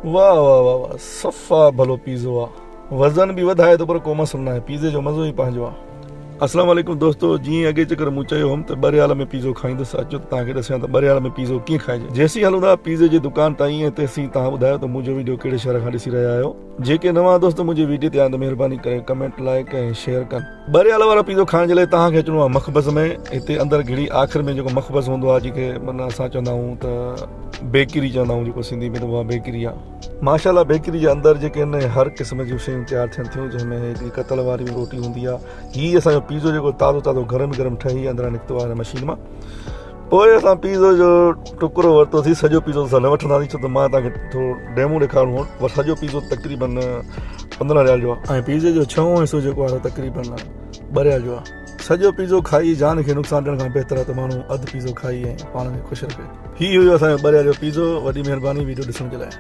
واه واه واه واه صفا ڀلو پيزو آ وزن به وڌائي ٿو پر ڪو مسئلو ناهي پيزي جو مزو ئي پنهنجو آ. اسلام عليڪم دوستو جيئن اڳي چڪر مون چيو هوم ته ٻريال ۾ پيزو کائيندس اچو ته توهان کي ڏسيان ته ٻريال ۾ پيزو ڪيئن کائجي جيسين هلون ٿا پيزي جي دڪان تائين ۽ تيسين توهان ٻڌايو ته منهنجو ويڊيو ڪهڙي شهر کان ڏسي رهيا آهيو جيڪي نوان دوست منهنجي ويڊيو تي آيا آهن ته مهرباني ڪري ڪمينٽ لائيڪ ۽ شيئر ڪن. ٻريال وارو پيزو کائڻ جي لاء توهان کي اچڻو آهي مخبز ۾ هتي اندر گهڙي آخر ۾ جيڪو مخبز هوندو آهي جنهن کي معنيٰ اسان چوندا آهيون ته بيڪري چوندا آهيون جيڪو سنڌي ۾ ته اها بيڪري آهي. ماشاء الله بيڪري جي اندر جيڪي آهن هر قسم جون شيون تيار ٿين ٿيون جنهن ۾ هڪڙي ڪتل واري به روٽي هوندي آهي هي اسان جو پيزو جيڪو تازو تازو گرم گرم ٺهي اندران نڪتو آهي هن مشين مان پوء اسان پيزو جو ٽڪرو ورتوسي سڄو پيزو اسان نه وٺنداسين ڇو ته مان توهان کي ٿورو ڊيمو ڏيکارڻو هو پر سڄو پيزو تقريبن 15 ريال جو آهي ۽ پيزي جو ڇهون حصو جيڪو آهي تقريبن 2 ريال جو آهي سڄو پيزو کائي جان کي نقصان ڏيڻ کان بهتر آهي ته ماڻهو اڌ پيزو کائي ۽ پاڻ کي خوش رکي هي هيو اسان جو ٻه ريال جو پيزو وڏي مهرباني ويڊيو ڏسڻ جي لاء.